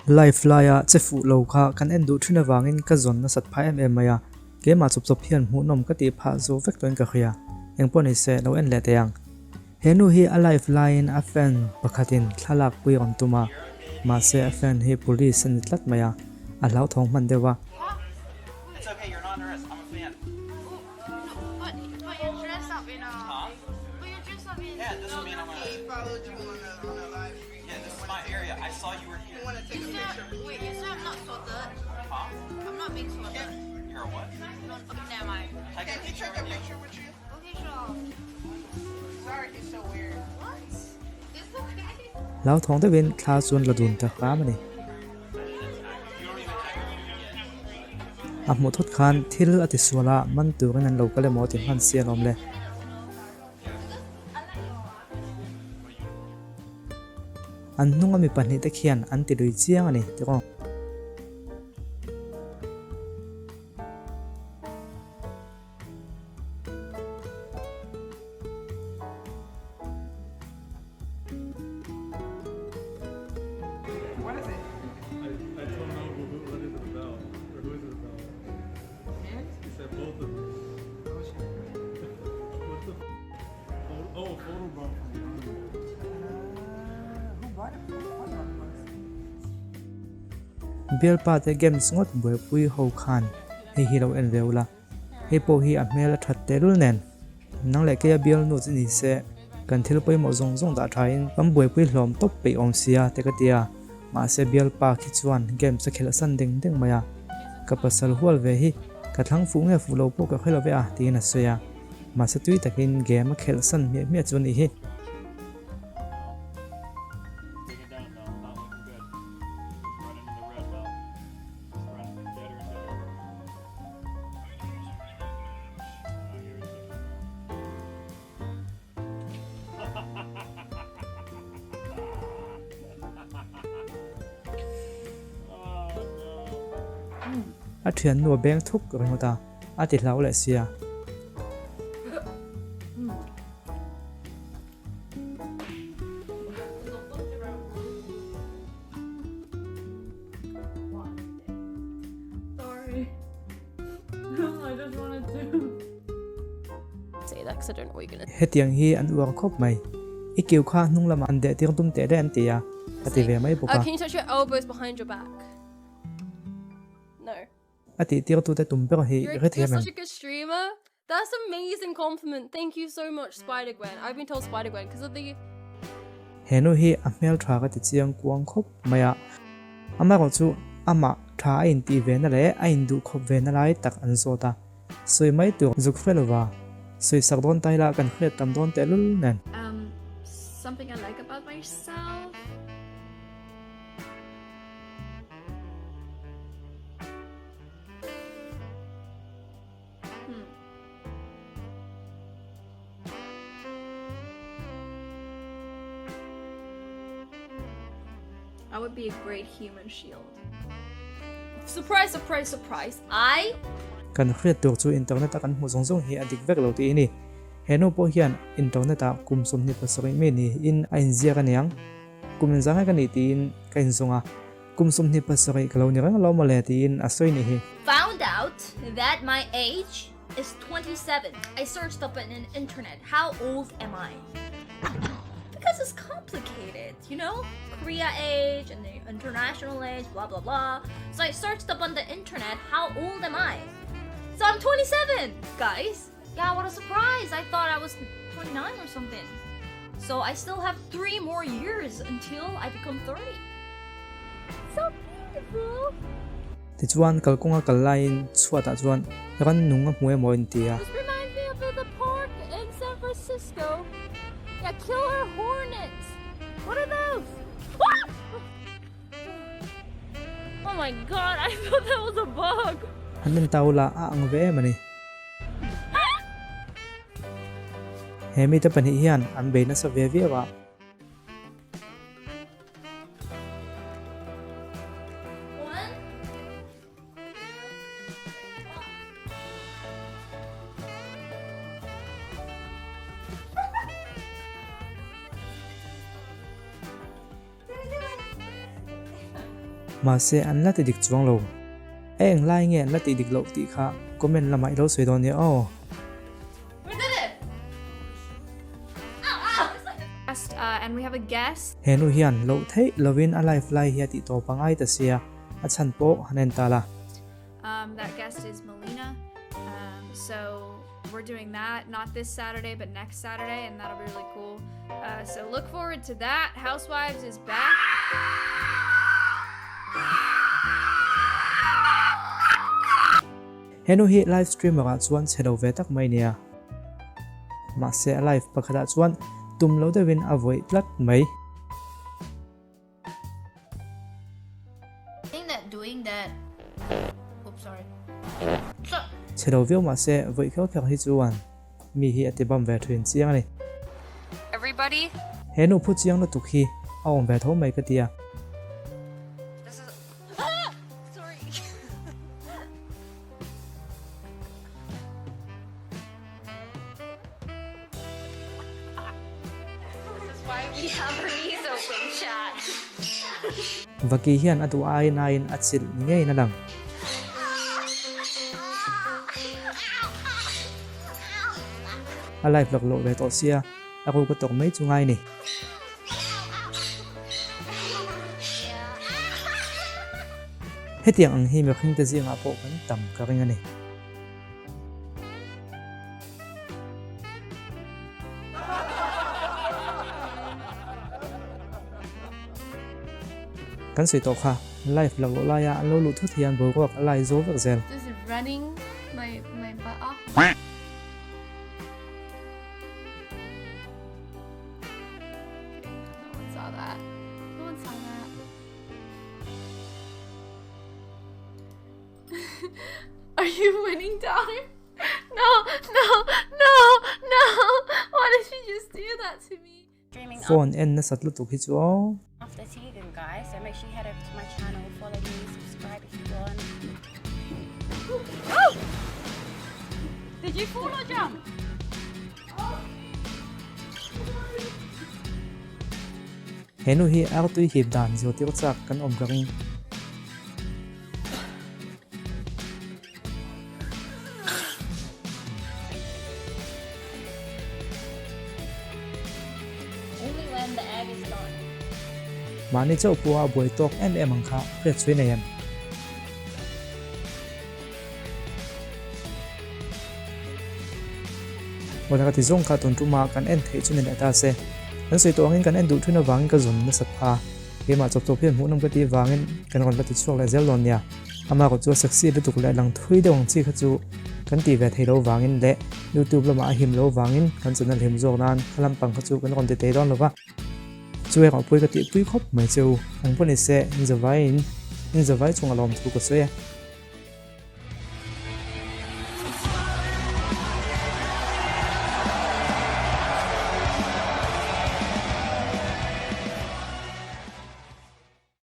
Live laia che fuh lo kha kan en duh thin avangin ka zawn nasat phah em em mai a, keimah chawp chawp hian hmuhnawm ka tih phah zo vek tawhin ka hria. Engpawh ni se, lo en leh teh ang. He nu hi a live laiin a fan pakhatin thlalak pui a rawn tum a, mahse a fan hi police a ni tlat mai a, a hlauthawng hman deuh a. Hlauthawng deuhin thla chuan la dun ta hram a ni. A hmuh thawt khan thil a ti sual a, man turin an lo kal emaw ti hman si alawm le. An hnunga mi pahnihte khian an ti lui chiang a ni tiraw. Bialpa te games ngawt buaipui ho khan hei hi lo en ve ula. Hei pawh hi a hmel a that tehlul nen. Nang leh keia bialnu chu ni se, kan thil pawimawh zawng zawng dah thain kan buaipui hlawm tawp peih awm sia te ka ti a, mahse bialpa khi chuan games a khelh san deng deng mai a, ka pasal hual ve hi ka thlang fuh nge fuh lo pawh ka hre lo ve a tiin a sawi a, mahse tui takin game a khelh san hmiah hmiah chu a nih hi. A thiannu a beng thuk ringawt a, a ti hlau leh sia. Hetiang hi an uar khawp mai. I kiu kha hnung lamah an deh tir tum teh daih an ti a, a ti ve mai bawk a. A tih tirtute tum ber hi i hrethiam em? He nu hi a hmel tha ka ti chiang kuang khawp mai a, amaherawh chu amah tha a intih ve na leh a induh khawp ve na lai tak an zawt a, sawi mai tur zuk hre lova sawi sak dawn ta ila kan hriat tam dawn tehlul nen. I would be a great human shield. Surprise, surprise, surprise. I Kan hriat tur chu internet a kan hmuh zawng zawng hi a dik vek lo tih a ni. He nu pawh hian internet ah kum 27 mi niin a inziak aniang. Kum inzang e ka nih tiin ka inzawng a, kum 27 ka lo ni reng alawm mawle tiin a sawi nih hi. Found out that my age is 27. I searched up in internet how old am I? Because it's complicated, you know? Korea age and the international age, blah blah blah. So I searched up on the internet how old am I? So I'm 27, guys. Yeah, what a surprise! I thought I was 29 or something. So I still have 3 more years until I become 30. So beautiful! Tichuan kalkawnga kal laiin chhuatah chuan rannung a hmu emaw in ti a. This reminds me of the park in San Francisco. Yeah, killer hornets. What are those? Ah! Oh my god, I thought that was a bug. Han en ta ula a ang ve em a ni. He mite pahnih hian an bei nasa ve viau a. Mahse an la ti dik chuang lo. A eng lai nge an la tih dik loh tih kha comment lamah i lo sawi dawn nia aw. He nu hian loh theih lovin a live lai hi a tih tawp a ngai ta sia, a chhan pawh han en ta la. We're doing that not this Saturday but next Saturday and that'll be really cool. Uh, so look forward to that. Housewives is back. Henu hi live streamer ah chuan chhe lo ve tak mai nia. Mahse a live pakhat ah chuan tum lo deuhin a vawih tlat mai. Chhe lo viau mah se vawi kheuh kheuh hi chuan mi hi a ti bam ve thin chiang a ni. He nu phu chiang lutuk hi a awm ve tho mai ka ti a. Vaki hian a duh aiin aiin a chilh ni ngeiin a lang. A live lawk loh ve tawh sia, a ruk a tawk mai chu ngai ni. Hetiang ang hi mihringte zingah pawh kan tam ka ring a ni. Kan sawi tawh kha, live laklawh laia an lo luh thut hian boruak a lai zo vek zel. Are you winning, daughter? No, no, no, no! Why did you just do that to me? Phone en nasat lutuk hi chu aw. He nu hi artui hip dan zirtir chak kan awm ka ring. Mahni chauh pawha buai tawk em em ang kha hriat chhui nei em? Awle ka ti zawng kha tun tuma kan en theih chu ni leh ta se. Kan sawi tawh angin kan en duh thin avangin ka zawn nasat pha. Keimah chawp chawp hian hmuhnawm ka tih vangin kan rawn la ti chhuak leh zel dawn nia. Amah erawh chu a sexy lutuk leh lang thui deuh ang chi kha chu kan tih ve thei lo vangin leh YouTube lamah a him lo vangin kan channel him zawk nan kha lampang kha chu kan rawn ti thei dawn lo va. Chu erawh pui ka tihpui khawp mai che u. Engpawh ni se, in zavaiin in zavai chungah lawmthu ka sawi a.